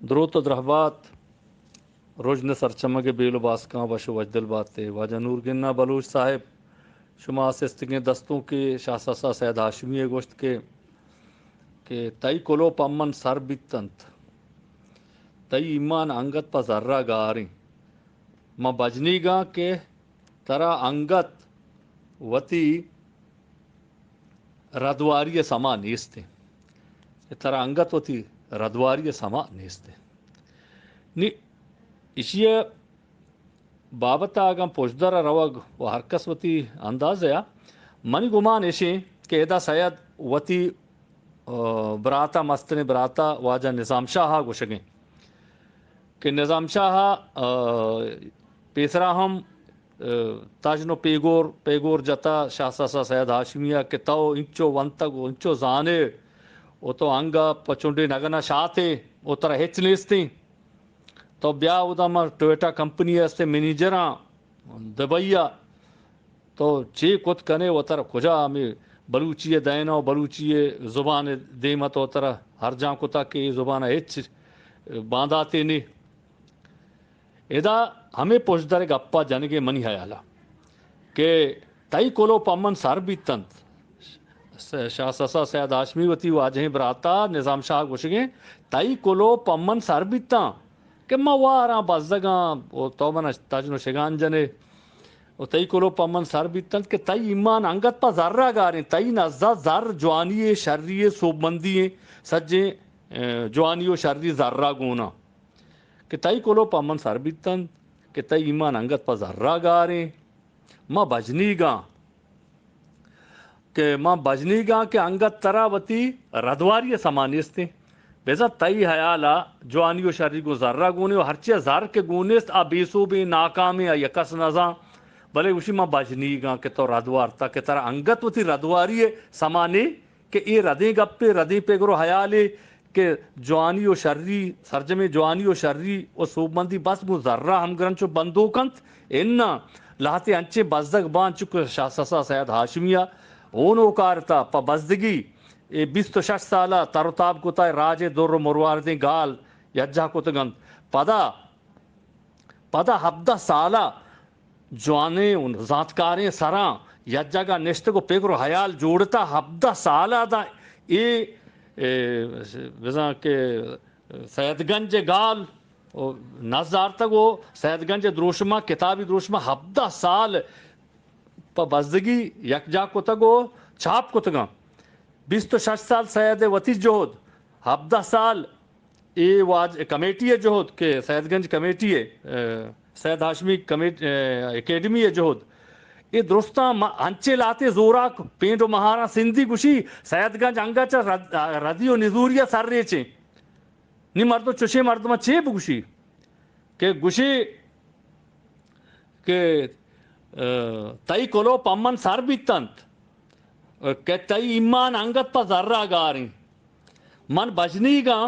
دروت و درہبات، رژن سرچمگ بیل و باسکاں وش و وشدل باتے۔ واجہ نورگنا بلوچ صاحب، شما سستگیں دستوں کہ شاہ سسا سید ہاشمی ء گوشت کہ، کہ تئی کلو پہ من سر بیتنت، تئی ایمان انگت پہ زرا گاریں۔ من بجنیگاں کہ ترا انگت وتی ردواری ء سما نیست انت۔ ترا انگت وتی ردواری ء سما نیست انت۔ نی ایشی ء بابت ء اگاں پشدر ء روگ و ہر کس وتی اندازے ء، منی گمان ایشیں کہ ادا سید وتی، آ، برات ء، مستریں برات ء واجہ نظام شاہ ء گوشگیں کہ نظام شاہ ء، آ، پیسرا ہم، آ، تژن و پیگور، پیگور جتا شاہ سسا سید ہاشمی ء کہ تو انچو ونتگ و انچو زانے و تو انگا پہ چنڈے نگنا شاتے و ترا ہچ نیستیں۔ تو بیا اودا ما ٹویوٹا کمپنی ء است منیجراں دبئی ء، تو چے کت کنے و ترا کجا ہمے بلوچی ء دین و بلوچی ء زبان ء دیم ء تو ترا ہر جان کتا کہ اے زبان ء ہچ بانداتے نے۔ ادا ہمے پشدر گپا جنگے منی حیالا کہ تئی کلو پمن سر بیتنت۔ س-، شاہ سسا سید ہاشمی وتی واجہیں براتا نظام شاہ گوشگیں، تئی کلو پمن سر بیتاں کہ ما واراں بزگاں و تو من تجن و شگان جنے و تئی کلو پمن سر بیتنت کہ تئی ایمان انگت پہ زرا گاریں، تئی نزا زر جوانی شری سوبمندی سجیں، اه، جوانی و شری زرا گونا کہ تئی کلو پمن سر بیتنت کہ تئی ایمان انگت پہ زرا گاریں۔ ما بجنیگاں کہ ما بجنیگاں کہ انگت ترا وتی ردواری ء سما نیستیں۔ بزاں تئی حیال ء جوانی و شری گوں زر ء گون ء و ہرچی ء زر کہ گون نیست آ بے سوبیں ناکامیں آ یک کس نزاں۔ بلے گوشی ما بجنیگاں کہ تو ردوار تا کہ ترا انگت وتی ردواری ء سما نے کہ اے ردیں گپے، ردیں پگر و حیالے کہ جوانی و شری، سرجمیں جوانی و شری و سوبمندی بس گوں زرا ہمگرنچ و بندوک انت۔ اناں لہتے انچیں بزگ باں چکو شاہ سسا سید ہاشمی ء اونو کارتا پہ بزدگی اے بیست و شش سال ء تر و تاب کتا راج ء در و مرواردیں گال یکجاہ کتگ انت۔ پدا، پدا ہبدہ سال ء جوانیں و زانتکاریں سراں یک جاگہ نشتگ و پگر و حیال جوڑتا ہبدہ سال ء داں اے، اے، بزاں کہ سیدگنج ء گال و نزارتگ و سیدگنج ء دروشما، کتابی دروشما ہبدہ سال پہ بزگی یکجاہ کتگ و چاپ کتگاں۔ بیست و شش سال سید ء وتی جہد، ہبدہ سال اے واج کمیٹی ء جہد کہ سیدگنج کمیٹی ء، اه، سید ہاشمی کمیٹ-، اه، اکیڈمی ء جہد، اے درستاں ما-، انچیں لہتے زوراک پینڈ و مہاراں سندھی گوشی سیدگنج انگت چہ رد-، ردی و نزوری ء سر ریچیں۔ نی مردم چشیں مردماں چے بگوشی کہ گوشی کہ، اه، تئی کلو پمن سر بیتنت کہ تئی ایمان انگت پہ زرا گاریں۔ من بژنیگاں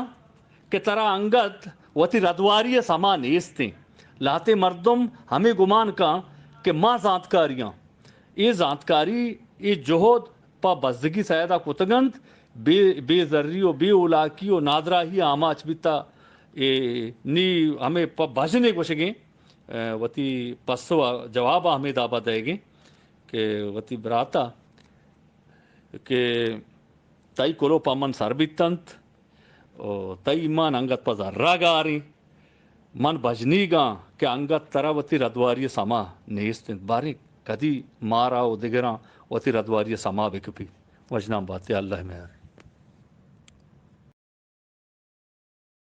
کہ ترا انگت وتی ردواری ء سما نیستیں۔ لہتیں مردم ہمے گمان کن کہ ما زانتکاریاں۔ اے زانتکاری، اے جہد پہ بزگی سید ء کتگ انت، بے، بے زری و بے اولاکی و نادراہی ء آماچ بیتا۔ اے نی ہمے پہ بژنے گوشگیں، ء، وتی پسو ء جواب ء ہمے دابا دئیگیں کہ وتی براتا کہ تئی کلو پہ من سر بیتنت و تئی ایمان انگت پہ زرا گاریں۔ من بژنیگاں کہ انگت ترا وتی ردواری سما نیست انت۔ باریں کدی مارا و دگراں وتی ردواری سما بکپی۔ وژنام باتے، اللہ مہر۔